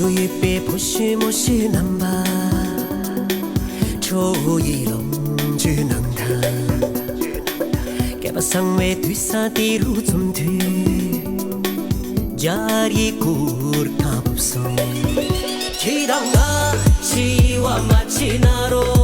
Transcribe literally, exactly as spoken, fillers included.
ཡོད་པའི་ཕོ་ཤི་མོ་ཤི་རྣམ་པ། ཁྲོ་བོ་ཡི་ལོངས་སྤྱོད་གནང་དང་། བསྐལ་པ་བཟང་བའི་དུས་ས་དེ་རུ་འཛོམས་དུས། རྒྱལ་བའི་སྐུར་ཁ་བབས་སོང་། ཁྱེད་དང་ང་འཆི་བ་མ་མཆིས་ན་རོ།